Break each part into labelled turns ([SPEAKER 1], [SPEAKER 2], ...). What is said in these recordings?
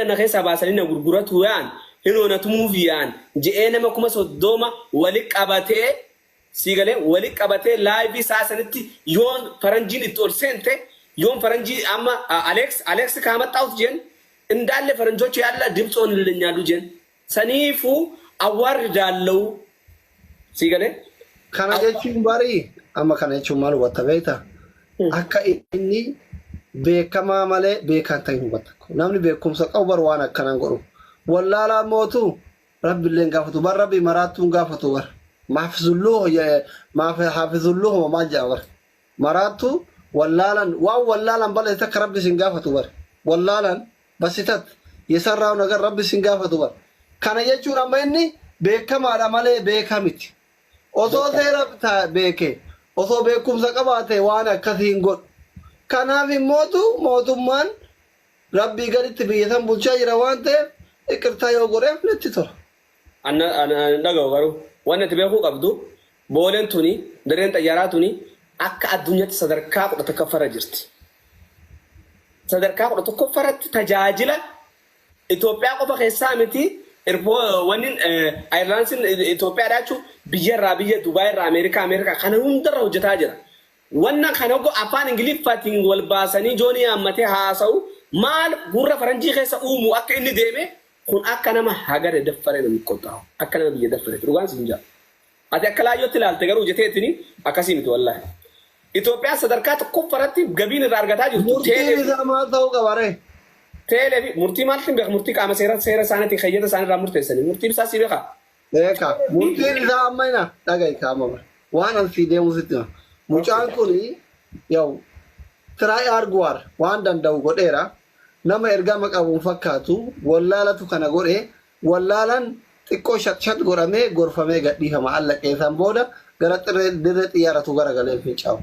[SPEAKER 1] Na keessaa baasanii na gurguratu yaan hinoo na tumuuf yaan je'ee nama 30,000 wali qabatee sii galee wali qabatee live isaa sanitti yoon faranjiin itti ol seente yoon faranjii amma Alex Alex kaamaxxaawut jeen indaalle faranjochi yaalla dimtsi ሆንልኛሉ jeen saniifuu awwaarridaallau sii galee.
[SPEAKER 2] Kana jechuun barii amma kana jechuun maal hubatta beekta? Akka inni beekamaa malee beekaan ta'in hubatta. Namni beekumsa qabu bar waan akkanaan godhu. Wallaalaa mootu rabbi illee hin gaafatu. Bar rabbi maraattuu hin gaafatu bar. Maaf haafizulluhu maal jedhama bar. Maraattuu wallaalan waan wallaalan balleesse akka rabbi sin gaafatu bar. Wallaalan basitat የሰራው ነገር rabbi sin gaafatu bar. Kana jechuun amma inni beekamaadha malee beekaa miti. Osoo seera beeke osoo beekumsa qabaate waan akkasii hin godhu. Kanaaf immootu mootummaan rabbii gaditti biyya san bulchaa jira waan ta'eef iqirtaa yoo godheef natti tola.
[SPEAKER 1] Anna hin dhaga'u garuu wanni ati beekuu qabdu booleen tuni dirreen xayyaaraa tuni akka addunyaatti sadarkaa 11ffaarra jirti. Sadarkaa 11ffaarratti tajaajila Itoophiyaa qofa keessaa miti wanni ayirlaansiin Itoophiyaadhaa jechuun biyya irraa biyya Dubaay irraa Ameerikaa Ameerikaa kana hundarra hojjetaa jira. Wanna kana afaan Ingiliffaatiin wal baasanii joonii yaammatee haasa'u maal gurra faranjii keessa uumu akka inni deeme kun akka nama hagare daffaree namni qoxxaawu akka nama biyya daffaree dhugaan siin jaa. Ati akka laayyootti ilaalte garuu jeteetini akkasii miti wallaahi. Itoophiyaan sadarkaa tokkoffaratti gabiin irraa argataa jirtu.
[SPEAKER 2] Murtiin isaa maal ta'uu qaba ree?
[SPEAKER 1] Teelee fi murtii maaltu hin beeku murtii qaama seera seera isaaniitiin keeyyata isaanii irraa murteessanii murtiin isaa si beekaa?
[SPEAKER 2] Beeka. Murtiin isaa amma ina dhaga'i kaama bara. Waan an sii deemu sitti hima. Mucaan kun yaw tiraay arguwaar waan danda'u godheera. Nama ergama qabu hin fakkaatu. Wallaalatu kana godhe. Wallaalan xiqqoo shat shat godhamee gorfamee gadhiifama. Allaqeessan booda gara xirree dirree xiyyaaratu garagalee fincaa'u.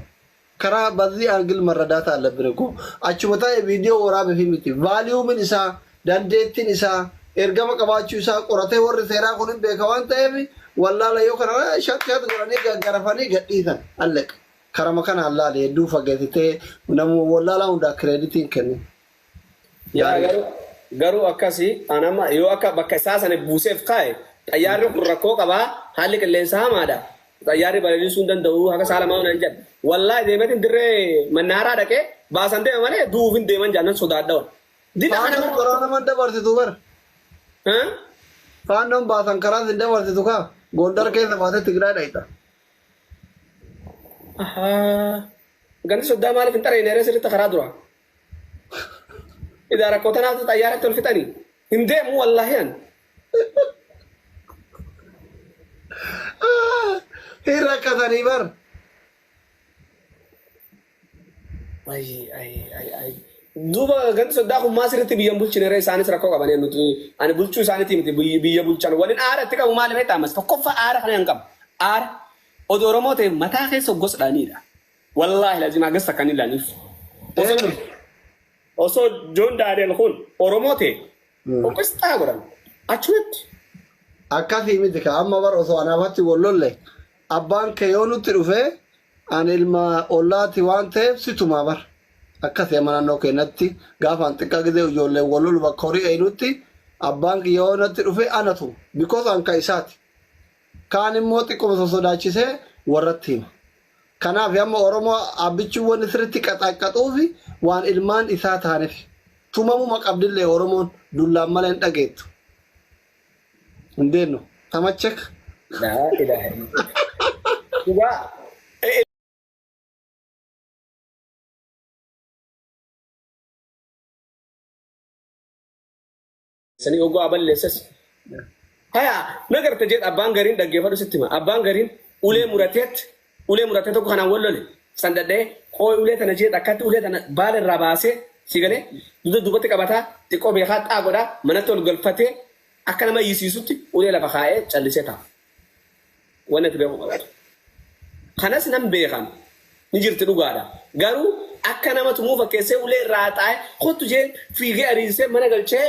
[SPEAKER 2] Karaa በዚህ angle መረዳት አለብን እኮ achuma taa'e viidiyoo waraabe fi miti valuemin isaa dandeettiin isaa ergama qabaachuu isaa qoratee warri seeraa kun hin beeka waan ta'eef wallaala yoo kana shat shat godhanii gaggarafanii gadhiisan alleq karama kanaan laale hedduu fageessitee namuma wallaalaa hundaa creditiin kennin.
[SPEAKER 1] Yaa garuu garuu akkasi anama yoo akka bakka isaa sana buuseef kaa'e xayyaarri kun rakkoo qabaa haalli qilleensa hamaadha. Xayyaarri balaliisuu hin danda'u haga sa'a lamaa hin jedhu. Wallaahi deemeetiin dirree mannaaraa dhaqee baasan deema malee du'uuf hin deeman jaallan sodaadha.
[SPEAKER 2] Dila kana Faannoon karaa nama dabarsitu bar. Faannoon baasan karaa sin dabarsitu kaa Gondar keessa baatee Tigraay dhayxa.
[SPEAKER 1] Ganti soddaa maaliif hin xareyne eree sirriitti karaa dura. Idaa rakkoo tanaatu xayyaaratti ol fixanii. Hin deemu wallaahi an.
[SPEAKER 2] Hin rakkatanii bar.
[SPEAKER 1] Ay ay ay ay. Duuba ganti soddaa kun maa sirriitti biyya hin bulchine ree isaanis rakkoo qabanii nuti ani bulchuu isaaniitii miti biyya bulchan waliin aara itti qabu maali beektaa ammas tokkoffaa aara kana hin qabu. Aara odoo Oromoo ta'e mataa keessa gosa dhaaniidha. Wallaahi lazima hagas takka hin ilaaniif.
[SPEAKER 2] Eenyu?
[SPEAKER 1] Osoo Joon Daani'el kun Oromoo ta'e qisxaa godhan achumatti.
[SPEAKER 2] Akkasii miti ka amma bar osoo anaafatti wal lolle abbaan kee yoo nutti dhufe ani ilma ollaati waan ta'eef situmaa bar. Akkasii amma naannoo keenyatti gaafa an xiqqaa gisee ijoolleen wal lolu bakka horii eenyutti abbaan kiyya yoo natti dhufe anatu because an ka isaati. Kaan immoo xiqquma sosodaachisee warratti hima. Kanaaf amma Oromoo abbichuun wanni sirriitti qaxaqqaxuufi waan ilmaan isaa ta'aniif. Tumamuma qabdillee Oromoon dullaan malee hin dhageettu. Hin deemnu. Tamachek.
[SPEAKER 1] Laa ilaaha illallah. Dhugaa sanii oguu balleessas. Haya nagarta jedh abbaan gariin dhaggeeffadhu sitti hima. Abbaan gariin ulee murateet ulee muratee tokko kanaan wal lole san dhadhee qooyi ulee tana jedh akkatti ulee tana baala irraa baasee si galee dugda duubatti qabataa xiqqoo beekaa xaa godhaa manatti ol galfatee akka nama iyyisiisutti ulee lafa kaa'ee callisee taa'a. Wanni ati beekuu qabdu. Kanas nan beekan ni jirti dhugaadha. Garuu akka nama tumuu fakkeessee ulee irraa xaa'ee kottu jee fiigee ariisee mana galchee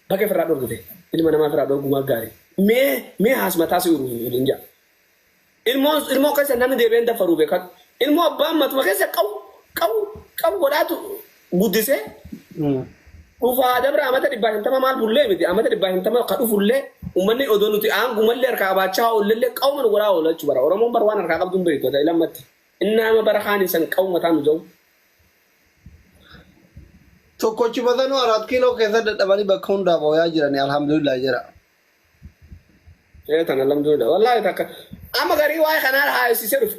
[SPEAKER 1] bakka ofirraa dhorgite. Ilma namaa ofirraa dhorgumaa gaarii. Mee mee haasmataa si uruu hin jaa. Ilmoo ilmoo keessa namni deebi'ee hin daffaruu beekadhu. Ilmoo abbaan matuma keessa qabu qabu qabu godhaatu guddisee Dhufaa dabra amata 150 maal bullee miti amata 150 ka dhufullee uummanni odoo nuti aangumallee harkaa qabaachaa oollellee qawma nu godhaa oola jechuudha bara. Oromoon bara waan harkaa qabdu hin beektu ta'e lammatti. Inni nama bara kaan isan qawma taan nu jiru.
[SPEAKER 2] Tokkochuma sanuu Araat Kiiloo keessa dadhabanii bakka hundaa booyaa jirani alhamdulillah jedha.
[SPEAKER 1] Tan alhamdulillah. Wallaahi takka. Amma garii waa'ee kanaa haayisisee dhufe.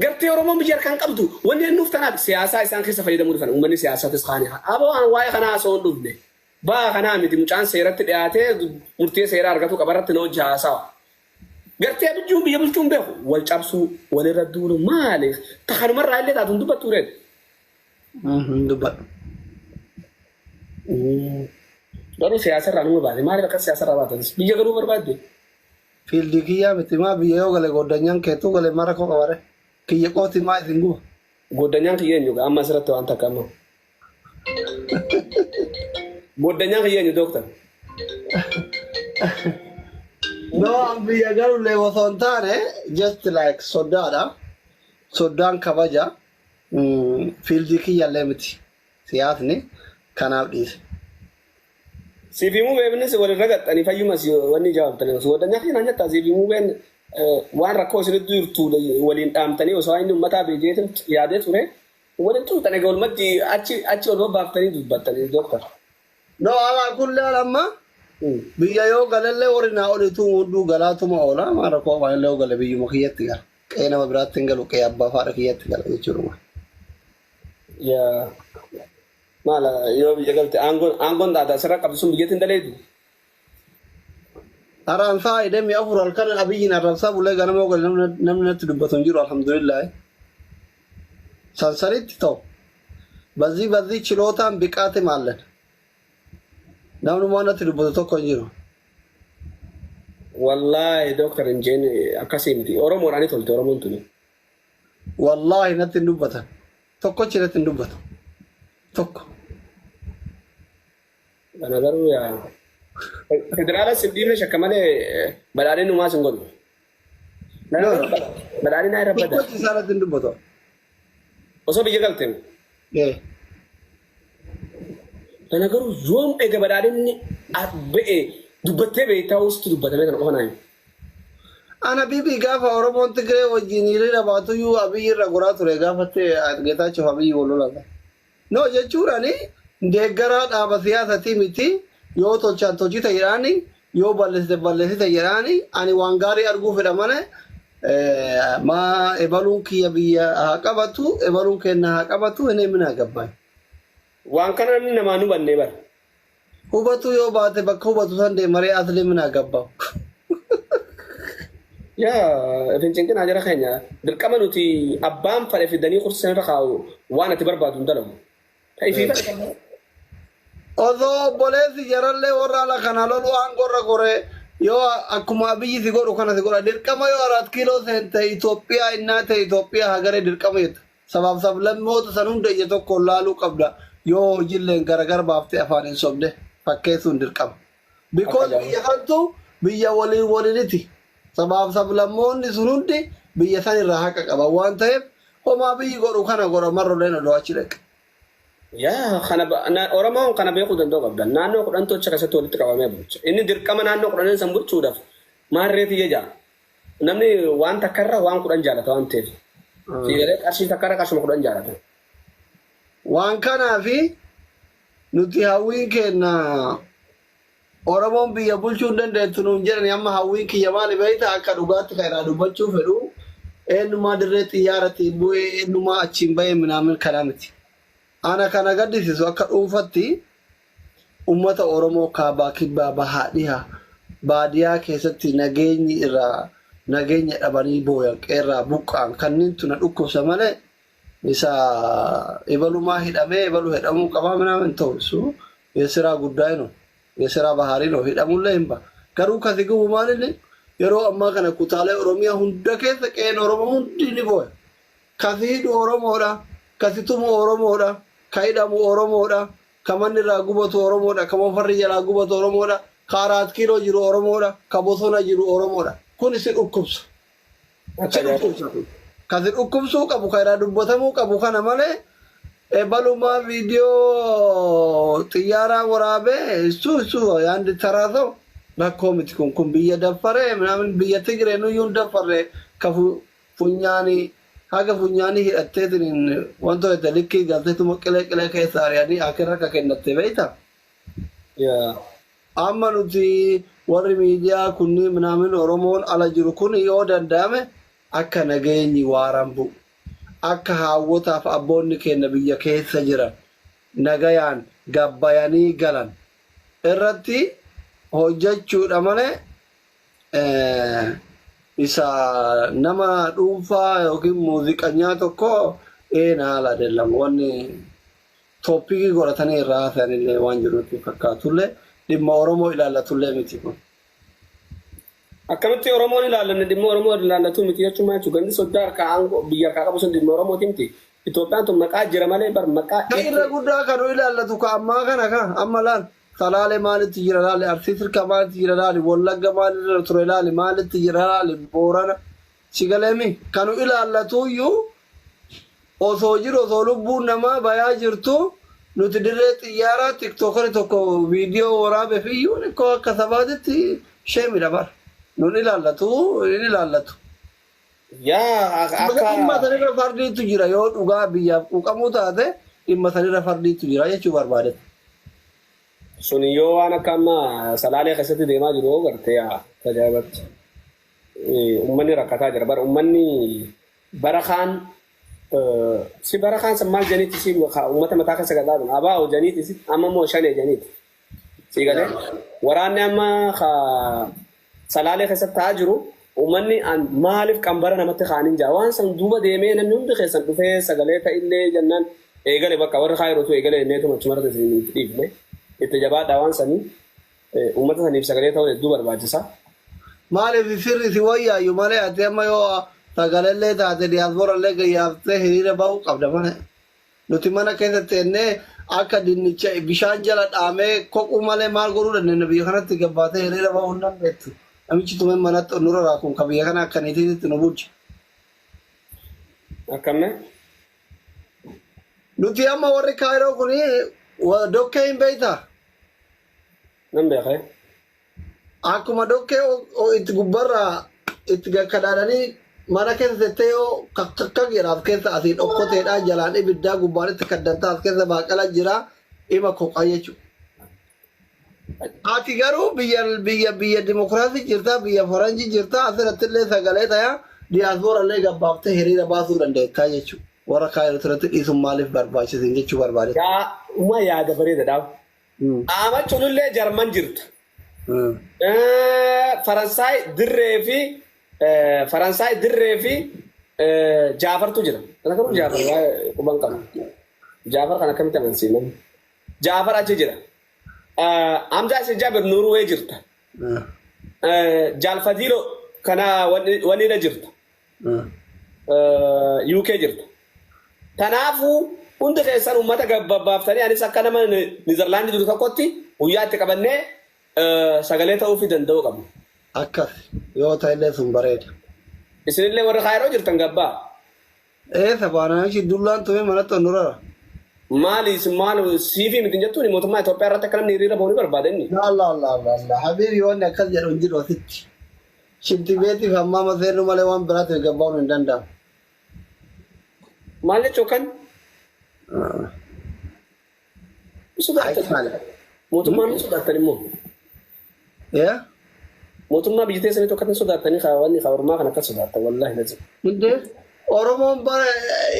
[SPEAKER 1] Gartee Oromoon biyya harkaan qabdu wanni nuuf tanaaf siyaasaa isaan keessa fayyadamuu dhufan uummanni siyaasaatis kaani. Aboo waan waa'ee kanaa haasa'uun dhufne. Baa kanaa miti mucaan seeratti dhiyaatee murtee seeraa argatu qabarratti na hojii haasawa. Gartee abijjuun biyya bulchuun beeku wal cabsuu walirra duulu maali? Takanumarraa illee taatu hin dubbattu reetu.
[SPEAKER 2] Dubbadhu.
[SPEAKER 1] Garuu siyaasarraa numa baate maaliif akkas siyaasarraa baatanis biyya garuu barbaadde.
[SPEAKER 2] Fiildii kiyyaa miti maa biyya yoo gale goddanyaan keetuu gale mara koo qabare. Kiyya qooti maa isin guba.
[SPEAKER 1] Goddanyaan kiyya eenyu amma asirratti waan takka amma. Goddanyaan kiyya eenyu dooktar?
[SPEAKER 2] No, an biyya galullee osoo hin taane just like soddaadha. Soddaan kabaja. Fiildii kiyyallee miti. Siyaasni kanaaf dhiise.
[SPEAKER 1] Siif himuu beeknis walirra gaxxanii fayyumas wanni jawaabtanii osoo goddanyaa kiyya naan jettaa siif himuu been waan rakkoo isinitti jirtu waliin dhaamtanii osoo inni uummataa beejeetin yaadee ture waliin tuutan egaa walumatti achi achi ol babbaaftanii dubbattanii dooktar.
[SPEAKER 2] No, alaa kullee amma biyya yoo galallee warri naa olitu hunduu galaatuma oola. Maa rakkoo waan illee yoo gale biyyuma kiyyatti gala. Qe'ee nama biraatti hin galu qe'ee abbaa faadha kiyyatti gala jechuudha.
[SPEAKER 1] Yaa maala yoo biyya galte aangoon dhaadaa asirra qabdu sun biyyatti hin daleedu.
[SPEAKER 2] Araansaa idemmi afur halkan abiyyiin arrabsaa bulee ganama yoo gale namni natti dubbatu hin jiru alhamdulillah. Sansanitti ta'u. በዚህ በዚህ ችሎታን ብቃትም አለን። Namni natti dubbatu tokko hin jiru.
[SPEAKER 1] Wallaahi dooktar injeen akkasii miti Oromoodhaan tolte Oromoon tuni.
[SPEAKER 2] Wallaahi natti hin dubbatan. Tokkochi natti hin dubbatu. Tokko.
[SPEAKER 1] Kana garuu yaa federaala sin dhiifne shakka malee badhaadheen uumaa sin godhu. Badhaadheen irra bada.
[SPEAKER 2] Tokkochi isaa natti hin dubbatu.
[SPEAKER 1] Osoo biyya galte. Kana garuu yoom eega badhaadhinni ba'e dubbattee beektaa usitti dubbatamee kana qofa naayu.
[SPEAKER 2] Ana bibi gaafa Oromoon Tigree wajjin hiriira baatuyyuu Abiyyi irra goraa ture gaafattee Geetaachaaf Abiyyi wal lolata. No jechuudhaani deeggaraa dhaaba siyaasatii miti yoo tolchaan tolchita jedhaani yoo balleessite balleessite jedhaani ani waan gaarii arguu fedha malee maa ebaluun kiyya biyya haa qabatu ebaluun kenna haa qabatu inni mina gabbaan.
[SPEAKER 1] Waan kana namni namaa nu bannee bara.
[SPEAKER 2] Hubatu yoo baate bakka hubatu san deemaree asli mina gabbaa.
[SPEAKER 1] Yaa fincinqinaa jara keenya dirqama nuti abbaan fadhe fidanii qursi irra kaa'u waan ati barbaadu hin dalagu.
[SPEAKER 2] Osoo obboleessi jarallee warra ala kana lolu aangorra gore yoo akkuma Abiyyi si godhu kana si godha dirqama yoo Araat Kiiloo seente Itoophiyaa innaa ta'e Itoophiyaa hagaree dirqama jetta. Sabaaf sablammoota san hunda ija tokkoon laaluu qabda yoo hojiilleen gargar baaftee afaan hin sobne fakkeessuun dirqama. Because biyya kantu biyya waliin waliiniti. Sabaaf sablammoonni sun hundi biyya san irraa haqa qaban waan ta'eef homaa biyyi godhu kana godha marroleen odoo achi dhaqe.
[SPEAKER 1] Yaa kana Oromoon kana beekuu danda'u qabda. Naannoo 10 tocha keessatti walitti qabamee bulcha. Inni dirqama naannoo 10 san bulchuudhaaf maarreetii jeja. Namni waan takkarra waan 10 jaalata waan ta'eef. Siigalee qarshii takkarra qarshuma 10 jaalata.
[SPEAKER 2] Waan kanaafi nuti hawwiin keenya Oromoon biyya bulchuu hin dandeettu nuun jedhani amma hawwiin kiyya maali beektaa akka dhugaatti kan irraa dubbachuu fedhu eenyumaa dirree xiyyaaratti bu'ee eenyumaa achiin bahee minaamin kana miti. Ana kana gaddisiisu akka dhuunfatti uummata Oromoo kaabaa kibbaa bahaa dhihaa baadiyaa keessatti nageenyi irraa nageenya dhabanii booyan qeerraa buqqaan kanneentu na dhukkubsa malee isa ebalumaa hidhamee ebalu hidhamuu qabaa minaamin ta'u su የስራ ጉዳይ ነው የስራ ባህሪ ነው hidhamullee hin ba'a garuu kasi gubu maalinni yeroo ammaa kana kutaalee Oromiyaa hunda keessa qe'een Oromoo hundi ni booya. Kasi hidhu Oromoodha, kasi tumu Oromoodha, ka hidhamu Oromoodha, ka manni irraa gubatu Oromoodha, ka mofarri jalaa gubatu Oromoodha, ka Araat Kiiloo jiru Oromoodha, ka bosona jiru Oromoodha. Kun si dhukkubsa. Si dhukkubsa. Kasi dhukkubsuu qabu, ka irraa dubbatamuu qabu kana malee Ebalumaa viidiyoo xiyyaaraa waraabee isu isu yaandi taraa ta'u rakkoo miti kun biyya daffaree minaamin biyya Tigiree nuyyuu hin daffarre ka funyaanii haga funyaanii hidhatteetiin wanta hojjete likkii galteetuma qilee qilee keessa ari'anii akirra ka kennatte beeyta. Amma nuti warri miidiyaa kunniin minaamin Oromoon ala jiru kun yoo danda'ame akka nageenyi waaraan bu'u. Akka haawwotaaf abboonni keenya biyya keessa jiran nagayaan gabbayanii galan irratti hojjechuudha malee isa nama dhuunfaa yookiin muuziqanyaa tokko een haala adeelam wanni tooppikii godhatanii irraa haasayanillee waan jirutti fakkaatullee dhimma Oromoo ilaallatullee miti kun.
[SPEAKER 1] Akkamitti Oromoon ilaallanne dhimma Oromoo ilaallatu miti jechuun maal jechuudha? Gandi soddaa harkaa aangoo biyya harkaa qabu sun dhimma Oromooti miti. Itoophiyaan tun maqaa jira malee bar maqaa.
[SPEAKER 2] Ka irra guddaa kan nu ilaallatu ka ammaa kana ka amma laal Salaalee maalitti jira laali, Arsii Sirkaa maalitti jira laali, Wallagga maalirra ture laali, maalitti jira laali, Boorana si galeemi kan nu ilaallatuyyuu osoo jiru osoo lubbuun namaa bayaa jirtu nuti dirree xiyyaaraa tiktokari tokko viidiyoo waraabeef iyyuu ikkoo akka sabaatitti sheemidha bara. Nun ilaallatu hin ilaallatu.
[SPEAKER 1] Yaa
[SPEAKER 2] Dhimma
[SPEAKER 1] akka
[SPEAKER 2] sanirra fardiitu jira yoo dhugaa biyyaaf quuqamuu taate dhimma sanirra fardiitu jira jechuu barbaade.
[SPEAKER 1] Sun yoo waan akka amma Salaalee keessatti deemaa jiru yoo garte yaa tajaajilatti. Uummanni rakkataa jira bara uummanni bara kaan si bara kaan san maal janiiti si uummata mataa keessa gadhaadhan abaa'u janiiti si amma immoo shanee janiiti. Si galee waraanni amma Salaalee keessatti ta'aa jiru uummanni maaliif qambara namatti kaaniin jaa waan san duuba deemee namni hundi keessan dhufee sagalee ta'illee jennaan eegale bakka warri kaayirootu eegale inneetuma achumarra isin dhiifne itti jabaadhaa waan sanii uummata saniif sagalee ta'uun hedduu barbaachisa.
[SPEAKER 2] Maaliif sirri si wayyaayyu malee ati amma yoo sagalellee taate diyaaspoorallee gayyaaftee hiriira bahuu qabda malee. Nuti mana keessa teennee akka dinnicha bishaan jala dhaamee koquu malee maal godhuu dandeenya biyya kanatti gabbaatee hiriira bahuu hin dandeettu. Namichi tumee manatti nurra raakuun ka biyya kana akka niitiitti nu bulche.
[SPEAKER 1] Akkamme?
[SPEAKER 2] Nuti amma warri Kaayiroo kuni dokkee hin beektaa?
[SPEAKER 1] Nan beekee.
[SPEAKER 2] Akkuma dokkee itti gubbarraa itti gakkadhaadhanii mana keessa tettee yoo kakka jedha as keessa asii dhokkoteedhaa jalaan ibiddaa gubbaan itti kaddantaa as keessa baaqelaa jira ima koqaa jechuudha. Ati garuu biyya biyya biyya dimokiraasii jirtaa biyya faranjii jirtaa asirratti illee sagalee tayaa diyaaspoorallee gabbaaftee hiriira baasuu dandeettaa jechuudha. Warra Kaayiroo irratti dhiisuun maaliif barbaachisin jechuu barbaade.
[SPEAKER 1] Yaa uma yaada bareeda dhaabu. Amachuunillee Jarman jirtu. Faransaay dirree fi Faransaay dirree fi Jaafartu jira. Kana garuu Jaafar waa'ee quban qabu. Jaafar kan akkamitti amansiiman? Jaafar achi jira. Hamzaa Sijjaabir Nuruwee jirta. Jaalfadiilo kana wanniidha jirta. UK jirta. Kanaafuu hundi keessan uummata gabbabaaftanii anis akka nama Niizerlaandii jiru tokkotti guyyaa itti qabannee sagalee ta'uufii danda'uu qabna.
[SPEAKER 2] Akkas yoo ta'ellee sun bareeda.
[SPEAKER 1] Isinillee warri Kaayiroo jirtan gabbaa.
[SPEAKER 2] Eessa baana namichi dullaan tumee manatti nurara.
[SPEAKER 1] Maali isin maal siifii miti jettuun mootummaa Itoophiyaa irratti akka namni hiriira bahu ni barbaada inni.
[SPEAKER 2] La la la la la habibi wanni akkas jedhu hin jiru asitti. Shinti beetiif hammaama seenuu malee waan biraatiif gabbaa'uun hin danda'amu.
[SPEAKER 1] Maal jechuu kan? Sodaattan. Mootummaan ni sodaattan immoo.
[SPEAKER 2] Yaa?
[SPEAKER 1] Mootummaa biyya teessanii tokko kan sodaattanii wanni ormaa kan akkas sodaattan wallaahi lazim.
[SPEAKER 2] Hundee Oromoon bara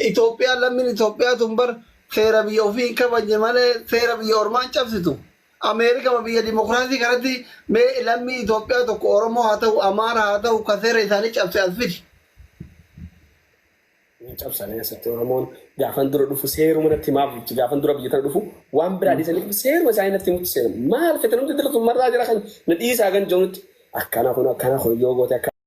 [SPEAKER 2] Itoophiyaan lammiin Itoophiyaa tun bara seera biyya ofii hin kabajne malee seera biyya ormaa hin cabsitu. Ameerikaa biyya dimokiraasii kanatti mee lammii Itoophiyaa tokko Oromoo haa ta'u Amaara haa ta'u ka seera isaanii cabse as fidi.
[SPEAKER 1] Cabsanii asitti Oromoon gaafan dura dhufu seeruma natti himaaf gaafan dura biyya tana dhufu waan biraa dhiisaniif seeruma isaanii natti himutti seera. Maal fete namni dila tun marraa jira kan na dhiisaa gan jirutti akkana kun akkana kun yoo goote akka.